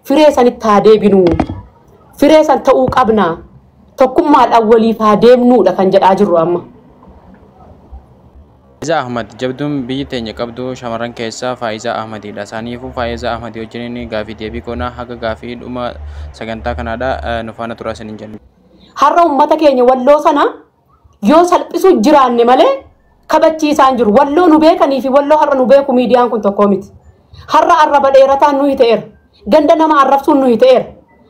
Firee sanitti haa deebinu. Firee san ta'uu qabna. Tokkummaadhaan waliif haa deemnuudha kan jedhaa jirru amma. Faayizaa Ahmad jabduun biyyi teenya qabdu shamarran keessaa Faayizaa Ahmadiidha. Isaaniifuu Faayizaa Ahmadii wajjin gaafii deebii goonaa haga gaafii dhuma sagantaa kanaadha nu faana turaa isiniin jenna. Har'a uummata keenya Walloo sana yoo salphisuu jiraanne malee kabachiisaan jiru. Walloo nu beekanii fi Walloo har'a nu beeku miidiyaan kun tokko miti. Har'a arraba dheerataan nuyi ta'eera. Ganda nama arrabsuun nuyi ta'eera.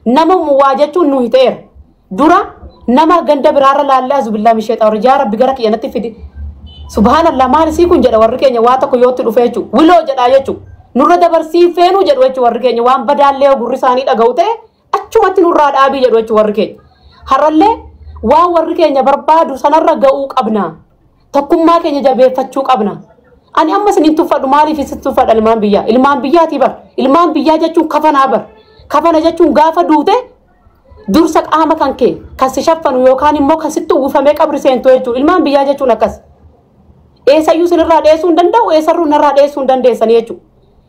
Nama waa jechuun nuyi ta'eera. Dura nama ganda biraarra laallee azubillaa mishee xawri yaa rabbi gara kiyyanatti fidi. Subhaanallah maal isii kun jedha warri keenya waa tokko yootti dhufe jechuudha. Wiloo jedhaa jechuudha. Nurra dabarsii feenuu jedhu jechuudha warri keenya waan badaallee gurri isaanii dhaga'u ta'e achumatti nurraa dhaabii jedhu jechuudha warri keenya. Har'allee waan warri keenya barbaadu sanarra ga'uu qabna. Tokkummaa keenya jabeeffachuu qabna. Ani amma isiniin tuffadhu maaliif isin tuffadha ilmaan biyyaa? Ilmaan biyyaatii bar. Ilmaan biyyaa jechuun kafanaa bar. Kafana jechuun gaafa duute dursa qaama kan kee kan si shaffanu yookaan immoo kan sitti uwwifamee qabri seentu jechuudha. Ilmaan biyyaa jechuun akkas. Eessayyuu isinirraa dheessuu hin danda'u, eessarruu narraa dheessuu hin dandeessanii jechuudha.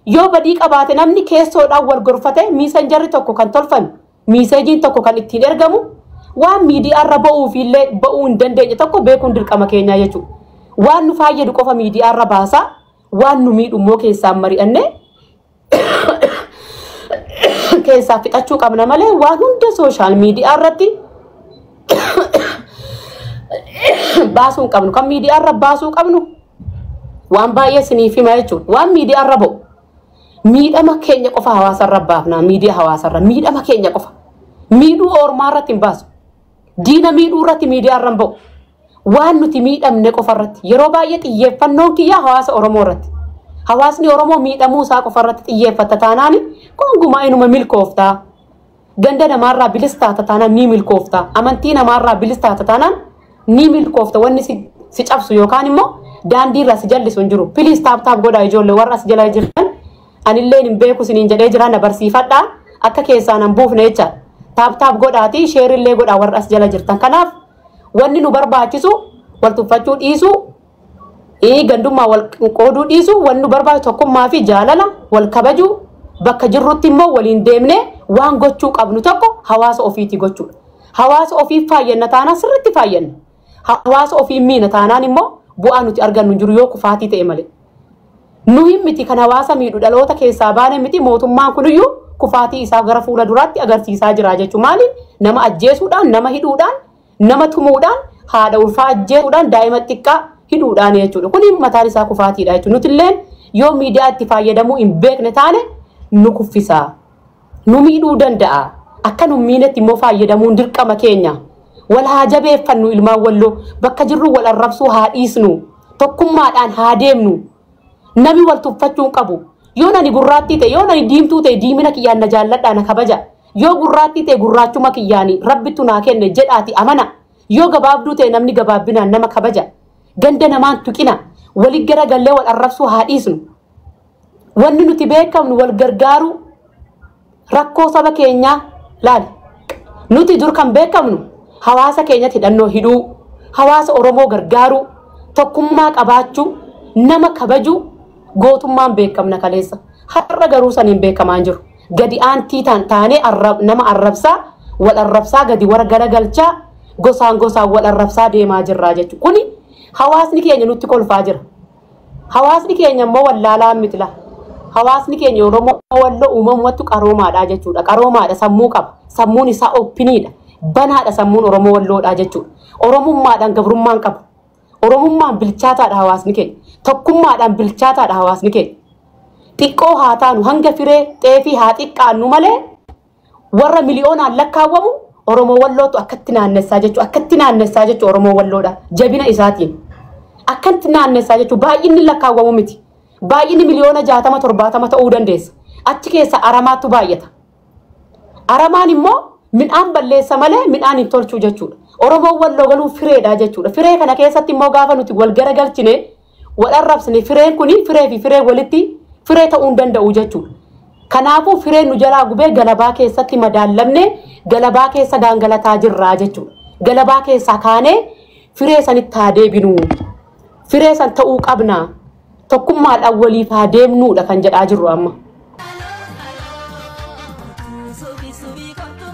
Yoo badii qabaate namni keessoodhaan wal gorfate miisanjarri tokko kan tolfame, miiseejiin tokko kan ittiin ergamu waan miidiyaarra ba'uuf illee ba'uu hin dandeenye tokko beekuun dirqama keenyaa jechuudha. Waan nu fayyadu qofa miidiyaarra baasaa, waan nu miidhu immoo keessaan mari'annee keessaa fixachuu qabna malee waan hunda sooshaal miidiyaa irratti baasuu hin qabnu. Kan miidiyaa irra baasuu qabnu waan baay'ee isiniif hima jechuudha. Waan miidiyaa irra ba'u miidhama keenya qofa hawaasa irra baafna. Miidiyaa hawaasa irra miidhama keenya qofa. Miidhuu ormaa irratti hin baasu. Diina miidhuu irratti miidiyaa irra hin ba'u. Waan nuti miidhamne qofa irratti yeroo baay'ee xiyyeeffannoon kiyyaa hawaasa Oromoo irratti. Hawaasni Oromoo miidhamuu isaa qofa irratti xiyyeeffata taanaan gonkumaa inuma milkooftaa. Ganda namaarraa bilis taata taanaan ni milkooftaa. Amantii namaarraa bilis taata taanaan ni milkoofta. Wanni si cabsu yookaan immoo daandiirraa si jallisu hin jiru. Piliis taap taap godhaa ijoollee warra as jala jiran. Anillee hin beeku isiniin jedhee jira na barsiifadhaa. Akka keessaan hin buufne jechaadha. Taap taap godhaatii sheerillee godhaa warra as jala jirtan. Kanaaf wanni nu barbaachisu wal tuffachuu dhiisuu, gandummaa wal qooduu dhiisuu, wanni nu barbaachisu tokkummaa fi jaalala wal kabajuu, bakka jirrutti immoo waliin deemnee waan gochuu qabnu tokko hawaasa ofiitii gochuudha. Hawaasa ofii faayyanna taanaan sirriitti faayyanna. Hawaasa ofii miina taanaan immoo bu'aa nuti argannu jiru yoo kufaatii ta'e malee. Nuyi miti kan hawaasa miidhu dhaloota keessaa baane miti mootummaan kuniyyuu kufaatii isaa gara fuula duraatti agarsiisaa jira jechuudha. Maaliin nama ajjeesuudhaan, nama hidhuudhaan, nama tumuudhaan, haadha ulfaa ajjeesuudhaan, daa'ima xiqqaa hidhuudhaan jechuudha. Kun mataan isaa kufaatiidha jechuudha. Nutilleen yoo miidiyaa itti fayyadamuu hin beekne taane nu kuffisa. Nu miidhuu danda'a. Akka nu miinetti immoo fayyadamuun dirqama keenya. Wal haa jabeeffannu ilmaan Walloo. Bakka jirru wal arrabsuu haa dhiisnu. Tokkummaadhaan haa deemnu. Nami wal tuffachuu hin qabu. Yoo nani gurraattii ta'e, yoo nani diimtuu ta'e diimina kiyyaan na jaalladhaa na kabaja. Yoo gurraattii ta'e gurraachuma kiyyaani rabbittu naa kenne jedhaati amana. Yoo gabaabduu ta'e namni gabaabbinaan nama kabaja. Ganda namaan tuqina. Wali garagallee wal arrabsuu haa dhiisnu. Wanni nuti beekamnu wal gargaaruu rakkoo saba keenyaa laali. Nuti dur kan beekamnu hawaasa keenyatti hidhannoo hidhuu, hawaasa Oromoo gargaaruu, tokkummaa qabaachuu, nama kabajuu gootummaan beekamna kaleessa. Har'a garuu saniin beekamaa jiru. Gadi aantii taanee nama arrabsaa, wal arrabsaa gadi warra garagalchaa, gosaan gosaan wal arrabsaa deemaa jirraa jechuudha. Kuni hawaasni keenya nutti kolfaa jira. Hawaasni keenya immoo wallaalaa miti la. Hawaasni keenya Oromoo Walloo uumamumatti qaroomaadha jechuudha. Qaroomaadha sammuu qaba. Sammuun isaa oppiniidha. Banaadha sammuun Oromoo Walloodha jechuudha. Oromummaadhaan gabrummaan qaba. Oromummaan bilchaataadha hawaasni keenya. Tokkummaadhaan bilchaataadha hawaasni keenya. Xiqqoo haa taanu hanga firee xeefii haa xiqqaannu malee warra miliyoonaan lakkaawwamu Oromoo Wallootu akkatti naannessaa jechuudha. Akkatti naannessaa jechuudha Oromoo Walloodha. Jabina isaatiin. Akkatti naannessaa jechuudha. Baay'inni lakkaawwamu miti. Baay'inni miliyoona 60 70 ta'uu dandeessa. Achi keessa aramaatu baay'ata. Aramaan immoo midhaan balleessa malee midhaan hin tolchu jechuudha. Oromoo Walloo galuu fireedha jechuudha. Firee kana keessatti immoo gaafa nuti wal garagalchine wal arrabsine fireen kuni firee fi firee walitti firee ta'uu hin danda'u jechuudha. Kanaafuu fireen nu jalaa gubee galabaa keessatti madaallamne galabaa keessa gaangalataa jirraa jechuudha. Galabaa keessaa kaanee firee sanitti haa deebinu. Firee san ta'uu qabna. Tokkummaadhaan waliif haa deemnuudha kan jedhaa jirru amma. Subii kottu.